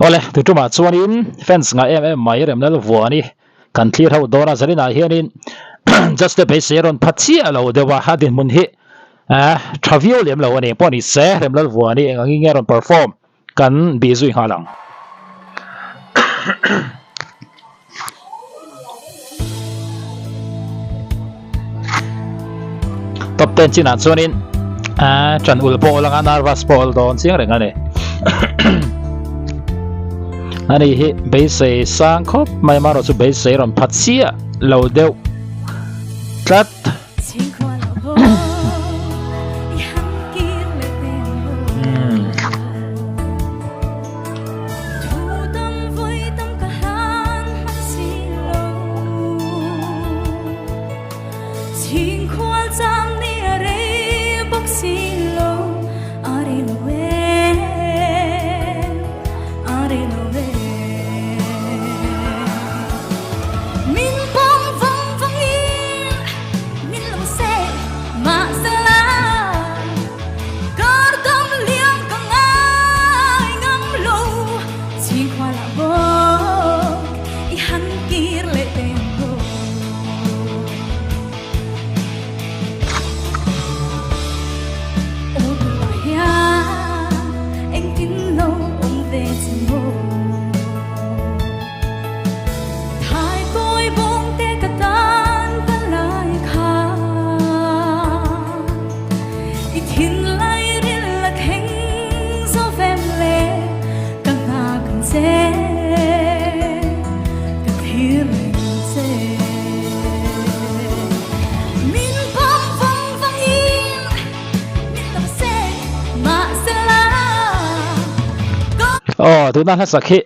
Awle, tutumah chuanin fans ngah em em mai Remlal Vuani kan thlir ho dawn a, zaninah hianin judge te beisei a rawn pha chiah lo deuh a, a dinhmun hi tha viau lem lo a ni. Pawh ni se, Remlal Vuani eng angin nge a rawn perform kan bih zui nghal ang. Top 10 chinah chuanin a ṭan ul pawh langa nervous pawh ul dawn chiang reng a ni. Ani hi beisei sang khawp mai amaherawh chu beisei rawn phat chiah lo deuh tlat. Aw tuna hla sak hi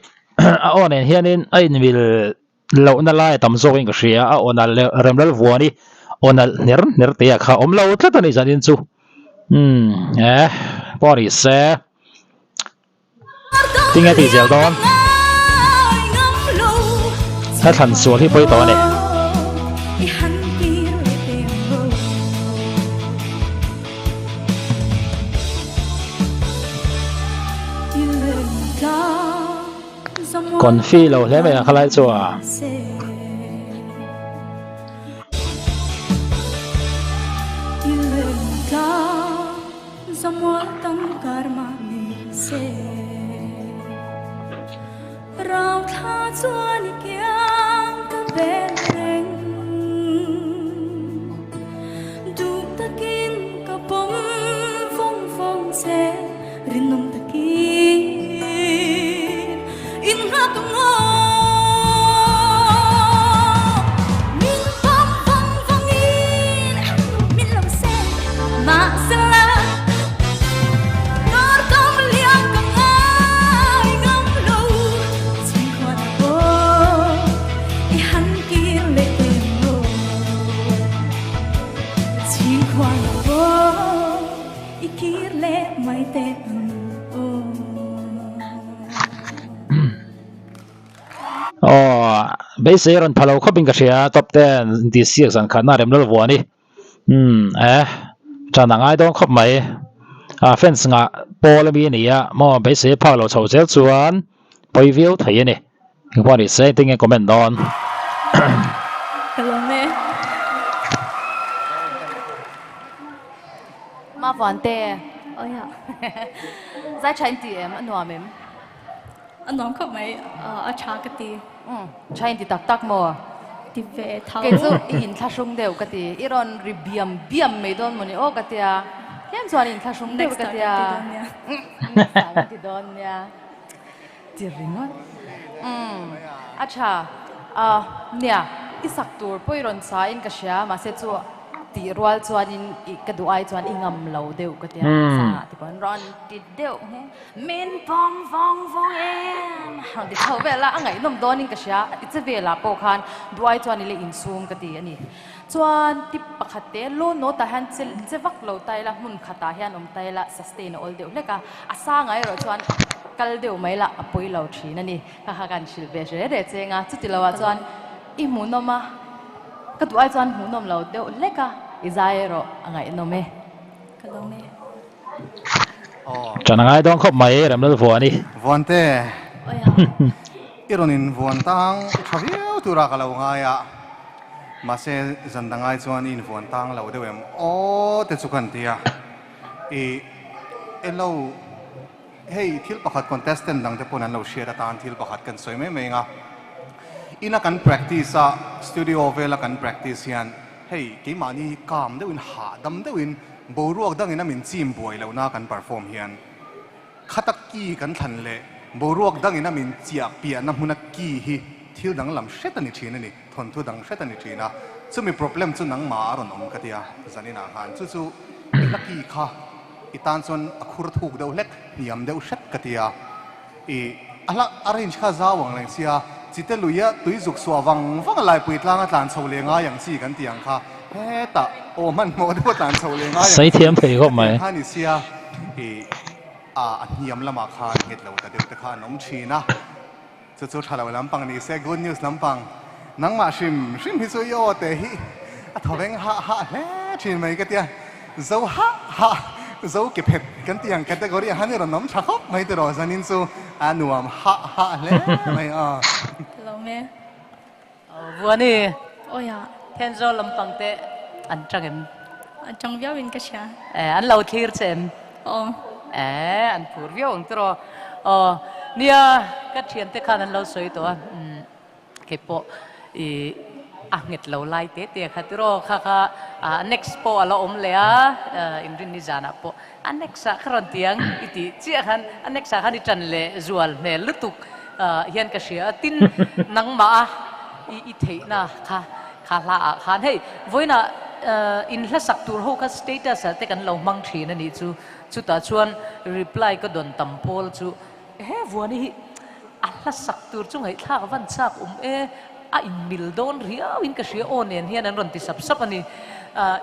a aw nen hianin a inmil lohna lai a tam zawkin ka hria a aw nalh leh remlal vuan hi aw nalh hner hner te ah kha a awm lo tlat a ni zanin chu umm eh pawh a ni se. Tinge tih zel dawn? Hla thlan sual hi pawi tawh a ni. Confi lo hle mai ang khalai chu a. Aw beisei a rawn pha lo khawp in ka hria top ten inti siak zan khatna rem lal vuah a ni umm eh ṭan a ngai dawn khawp mai a fans ngah pawl ami a ni a maw beisei a phak lo chho zel chuan pawi viau thei a ni engpawh a ni se engtin nge comment dawn. Ka lawm e. Ma Vuante. Awi a. Zai tha in ti em? A nuam em? A nuam khawp mai, a tha ka ti. Umm, tha in ti tak tak maw? Ti ve tho. Kei chu i inthlahrung deuh ka ti. I rawn ri biam biam mai dawn mawni aw ka tia. Tlem chuan i inthlahrung deuh ka tia. Next time kan ti dawn nia. Next time kan ti dawn nia. Ti ringawt. Umm, a tha. Ah, nia, i sak tur pawh i rawn sa in ka hria, mahse chu tih rual chuanin i ka duh ai chuan i ngam lo deuh ka tia. Sa ti pawh an rawn ti deuh nghe. Min pawm vawng vawng em? Rawn ti chho vel a, a ngaihnawm dawnin ka hria. I che velah pawh khan duh ai chuan i la insum ka ti a ni. Chuan tip pakhat te, low note ah hian che che vak lo ta ila, hmun khatah hian awm ta ila sustain a awl deuh hlek a, a sangah erawh chuan kal deuh mai lah a pawi lo thin a ni. Kha kha kan hrilh ve hre reh cheng a, chuti loah chuan i hmuhnawm a, ka duh ai chuan hmuhnawm lo deuh hlek a, i zai erawh a ngaihnawm e. Ka lawm e. Ṭan a ngai dawn khawp mai Remlal Vuani. Vuante. I rawn invuan tang i tha viau tura ka lo ngai a, mahse zan dang ai chuan i invuan tang lo deuh em aw te chu kan ti a. I elo hei thil pakhat contestant dang te pawn an lo hriat atan thil pakhat kan sawi mai mai ang a. Ina kan practice a, studio vela kan practice hian hei keimahni hi calm deuhin hahdam deuhin boruak dangin a min chim buai lohna kan perform hian Khata ki kan thlan leh boruak dangin a min chiah piahna hmuna ki hi thil danglam hret a ni thin a ni, thawnthu dang hret a ni thin a, chumi problem chu nangmah a rawn awm ka tia zaninah khan chu chu i hla ki kha i tan chuan a khur thuk deuh hlek hniam deuh hret ka tia i a hla arrange kha zau ang reng sia chite luia tui zuk suah vang vang a laipui tlanga tlan chho leh ngai ang chi kan ti ang kha hetah aw hmanhmawh deuh a tlan chho leh ngai ang Sawi chi thiam thei khawp ka ti mai. ang kha a ni sia i. A a hniam lamah khan nghet lo ta deuh te kha an awm thin a, chu chu tha lo lampang ni se good news lampang nangmah hrim hrim hi chu i aw te hi a thaw veng hah hah hle thin mai ka tia, zo hah hah zo ke phet kan tih ang category ah khan i rawn awm tha khawp mai tiraw zanin chu a nuam hah hah hle mai a. Lo me. Vuani. Awi a. Thenzawl lampang te an chang em? An chang viau in ka hria. Eh, an lo thlir che em? Aw. Eh, an phur viau ang tiraw. Aw, nia, ka thiante khan an lo sawi tawh a, umm, kei pawh i a nghet lo lai te te kha tiraw, kha kha next pawh a la awm leh a, inrinni zanah pawh a next ah kha rawn ti ang i tih chiah khan a next ah khan i ṭan leh zual hmel lutuk hian ka hria a, tin nangmah a i i theihna kha kha hla ah khan hei vawiinah in hla sak tur ho kha status ah te kan lo hmang thin a nih chu, chutah chuan reply ka dawn tam pawl chu he Vuani hi a hla sak tur chu ngaihthlak a van chak awm e, a inmil dawn riau in ka hria aw nen hian an rawn ti sap sap a ni,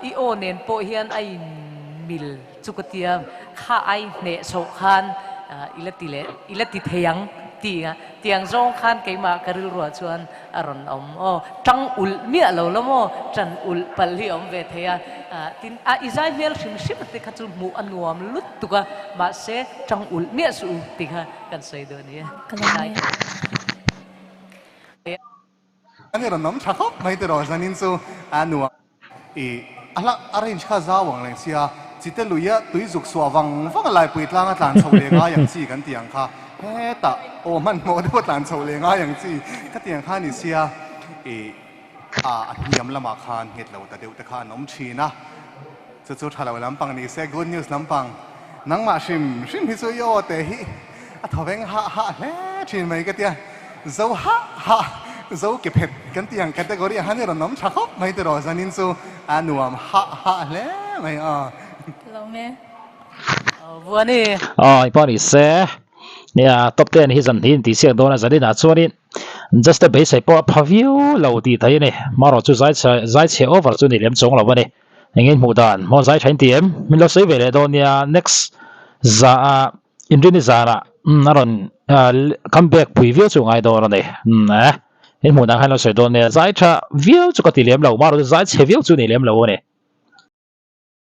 i aw nen pawh hian a inmil chu ka tia kha ai hneh chhoh khan i la ti leh i la ti thei ang ti a tiang zawng khan keimah ka rilruah chuan a rawn awm aw tang ulh miah lo la maw tan ulh palh hi a awm ve thei a tin a i zai hmel hrim hrim te kha chu hmuh a nuam lutuk a mahse tang ulh miah suh u tih kha kan sawi duh a ni e. Ka lo nei a. An i rawn awm tha khawp mai tiraw zanin chu a nuam. I a hla arrange kha zau ang reng sia, chite luia tui zuk suah vang vang a laipui tlanga tlan chho leh ngai ang chi kan ti ang kha, hetah aw hmanhmawh deuh a tlan chho leh ngai ang chi ka ti ang kha a ni sia, i a a hniam lamah khan nghet lo ta deuh te kha an awm thin a, chu chu tha lo lampang ni se good news lampang nangmah hrim hrim hi chu i aw te hi a thaw veng hah hah hle thin mai ka tia. Zo hah hah, zo ke phet kan tih ang category ah khan i rawn awm tha khawp mai tiraw zanin chu a nuam hah hah hle mai aw. Lo me. Vuani. Aw i pawh ni se. Nia top ten hi zan hi in tih chiak dawn a zanin ah chuanin just a beisei pawh a pha viau lo tih theih a ni. Marawh chu zai chhe zai chhe over chu ni lem chuang lo a ni. Eng in hmuh dan maw zai tha in ti em? Min lo sawi ve leh dawn nia next za ah Inrini zanah a rawn come back pui viau chu ngai dawn a ni. Umm eh, in hmuh dan khan lo sawi dawn nia, zai tha viau chu ka ti lem lo, marawh chu zai chhe viau chu ni lem lo a ni.